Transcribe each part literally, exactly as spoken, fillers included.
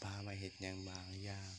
ปลามาเฮ็ดหยังบางอย่าง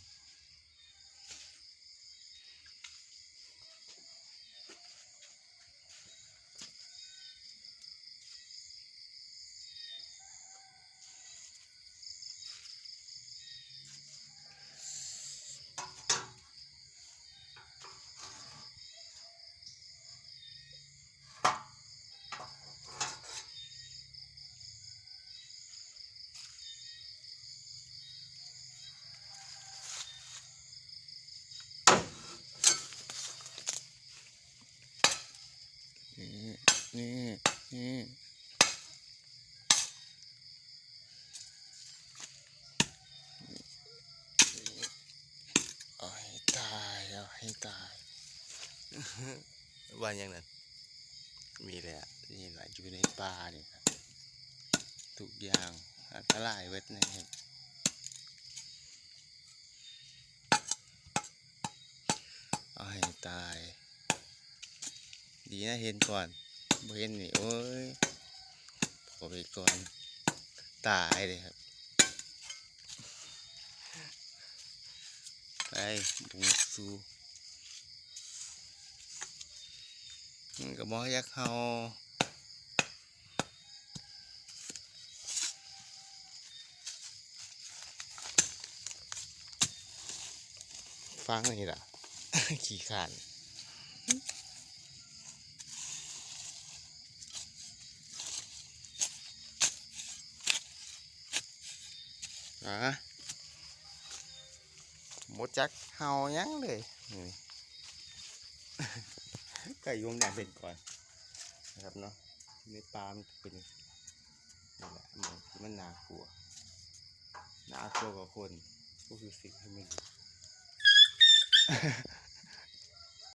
นี่ นี่ นี่ เอาให้ตาย เอาให้ตาย ว่าอย่างนั้น มีแหละ นี่แหละ อยู่ในป่านี่ครับ ทุกอย่างอันตรายเบิดนะครับ เอาให้ตาย ดีนะเห็นก่อน บ่เห็นนี่ โอ้ย พอไปก่อน ตายเลยครับ ไป บุงซู มันก็บ่อยากเห่า ฟังนี่ล่ะ ขี้ข้าน อ่ะ บ่จักเห่าหยังเลย นี่ ไก่ยมแดงเป็นก่อน นะครับเนาะ ในป่ามันเป็น นี่แหละ มัน มันน่ากลัว น่ากลัวกว่าคน ก็คือสิ่งที่ไม่ดี